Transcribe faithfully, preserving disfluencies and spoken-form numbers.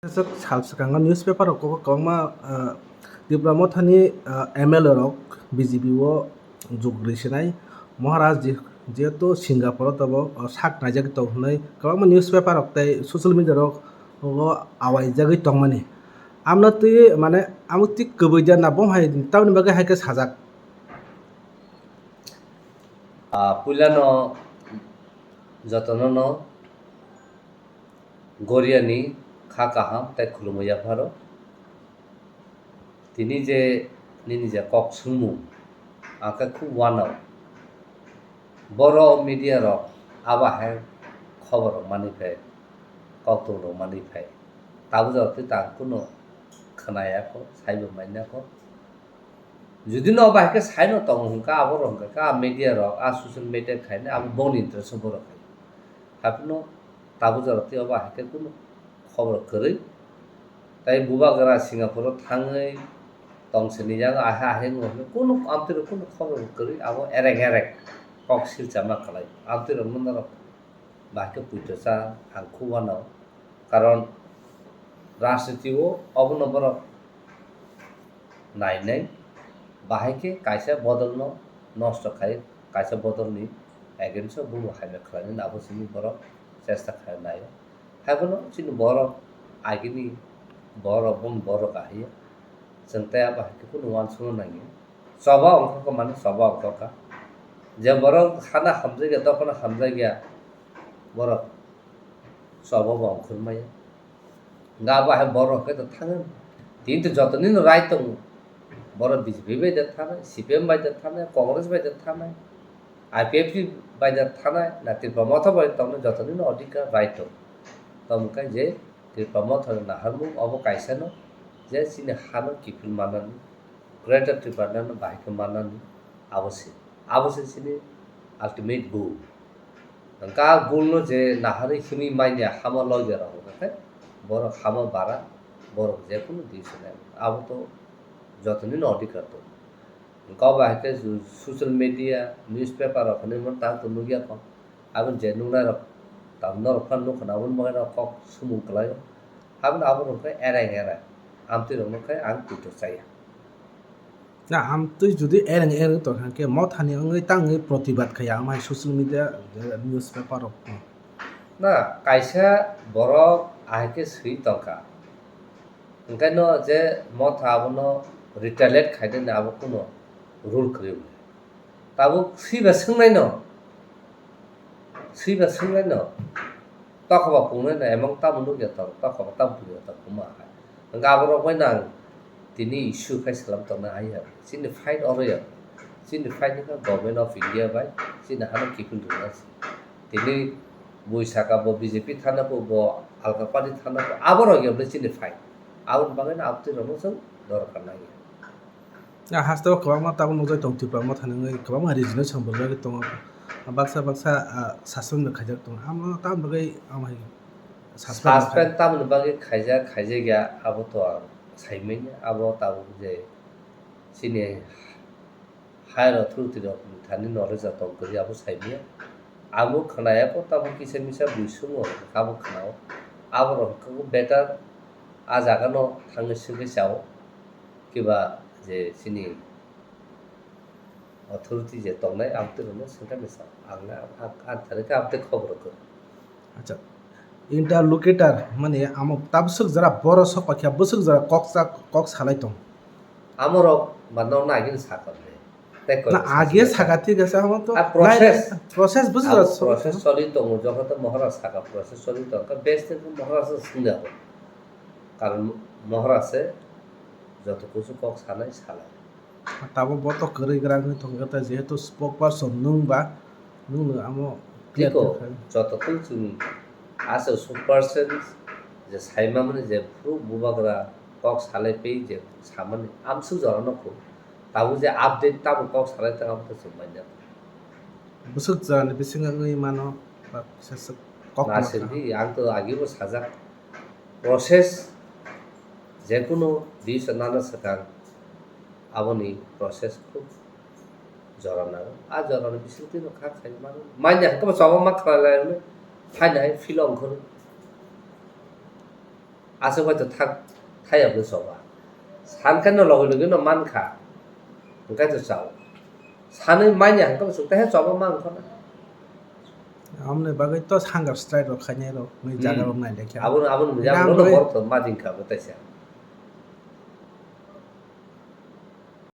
Sal swkango newspaper rok kwbangma, ah, Tipra Mothani, ah, M L A rok B J P o jug rwi sinai. Maharaj ji-, jehetu Singapore o tabok, ah, sak naijagwi tong hwnwi kwbangma newspaper rok tei social media rok o awaijagwi tongmani. Amno twi mane amo twi kwbwi da na bo hai tamni bagwi hai khe sajak. Ah, puilano jotono no Goriani kha kaham tei khulumwi yapharo. Tini je nini je kok swngmung, ang khe khub uanao. Boro media rok abo hai khobor rok manwi phai, kok tong rok manwi phai. Tabuk jora twi tang kunu khwnaya kho, saibo manya kho. Jodi no abo hai khe saino tongo hwnkha, abo rok hwnkha khe a media rok, a social media khainai abo bongni interest o borok khai. Haphano tabuk jora tei obo hai khe kunu khobor kwrwi. Tai bubagra Singapore o thangwi tong sini yago, ahe ahe wngwi kunu amtwi rok kunu khobor kwrwi, abo ereng ereng kok silchama khlai. Amtwi rok no norok bahai khe puito cha ang khub uanao. Karon rajniti o obono borok nainai, bahai khe kaisa bodol no nosto khai, kaisa bodol ni against o bumo hamya khlainani abo simi borok chesta khai naio. Haiphano chini borok agini borok boni borok ahai chwng tei abo hai khe kunu uansukna nangya. Choba ongkhorkha mane choba ongkhorkha. Je borok hana hamjakya, dophano hamjakya, borok choba bo ongkhormaya. Hwnkhe abo hai borok khe to thangwi. Tini to joto nini right tongo. Borok B J P bai da thanai, C P M bai da thanai, Congress bai da thanai, I P F T bai da thanai, na Tipra Motha bai tongnai joto nini odhikar right tongo. Tamo khe je Tipra Motha ni naharmung obo kaisa no je chini hano kiphil manani. Greater Tipraland no bahai khe mannani abo se, abo se chini ultimate goal. Hwnkhe a goal no je naharwi himwi manya hama logi rok hwnkhe borok hama bara, borok jekunu decision nai abo to jotoni no odhikar tongo. Hwnkhe obo hai khe social media, newspaper rok hinwi tang tong nukya kho. Aboni je nuknai rok, tabuk norok phano nukha na, aboni bagwi no kok sumung kwlaio. Aboni abo rok khe ereng ereng. Amtwi rok no khe ang twitok chaya. Na, amtwi jodi ereng ereng tong kha khe, mothani wngwi tangwi protibad khai ang, social media, newspaper rok. Na, kaisa borok ahai khe swi tong kha. Hwnkhe no je motha abono retaliate khai de, abo kuno rule kwrwi manya. Tabuk swiba swngnaino, swiba swngnaino, tokhoba pungnaino, emang tamo nukya tong, tokhoba tamo pungya tong, hwnma hai. Hwnkhe aborok bai nang tini issue khai salam tongna hai ya. Chini fight oro ya. Chini fight wngkha Government of India bai chini hano kiphil rwna se. Tini bui saka bo B J P thana bo, bo alka party thana bo, aborok ya bwle chini fight. Aboni bagwi no abtwi rokno chwng dorkar nangya. Ya, haste o kwbangma tabuk nukjak tongo Tipra Motha ni wngwi kwbangma region o samung rwjagwi tongo. Baksa baksa, ah, suspend rok khaijak tongo. Amo tamoni bagwi amo hai suspend rok khai- Suspend tamoni bagwi khaijak, khaijak ya abo to ang saimanya. Abo tabuk je chini higher authority rok ni thani knowledge o tong kwrwi abo saimanya. Abo khwnaya kho tamo kisa misa bui sungo abo khwnao. Abo rok hwnkhe better a jaga no thangwi swngwi chao. Kiba je chini authority je tongnai, amtwi rokno swngkha misa. Ang na, ang, ang thani khe amtwi khobor rwkho. Acha. Interlocutor, mane amo tabswk jora borok sok paikha, bwswk jora kok sa, kok salai tong. Amorok ba nokna agini sakha le. Tei kok Na, age sakha thik ase, amo to a process. Nai, nai, process bwswk jora sok. Process choli tongo, jokhon to Maharaj sakha process choli tongkha, best to Maharaj se swngya. Karon Maharaj se joto kusu kok sanai salai. Tabuk bo to kwrwi gra wngwi tongkha, tei jehetu spokesperson nwng ba, nwng no amo clear Tiko, khe khai. Joto twi chwng aswk spokesperson je sai mamani je phuru bubagra kok salai pei je samani amswk jora no kho. Tabuk je update tabuk kok salai tong abo to chwng manya. Bwswk jora ni bisingo wngwi mano, ba se swk kok ma Nasirdi, ang to agi bo sajak. Process, jekunu decision nana swkang, aboni process khub jora nango. A jora ni bisingtwi no kha khai mano. Manya hwnkhe bo chobangma khlai lai rwdi. Phaina hai philo ongkhorwi. Aswk bai to thak thaya bwlwi choba. San khe no logi logi no man kha. Hwnkhe to chao. Sanwi manya hwnkhe bo chwng tei choba man kho na. Amoni bagwi to hunger strike rok khainai rok, nui Hmm. jaga rok nai lekha. Abo, abo ni Nang mujang no bagwi- borok to ma ding kha bo taisa.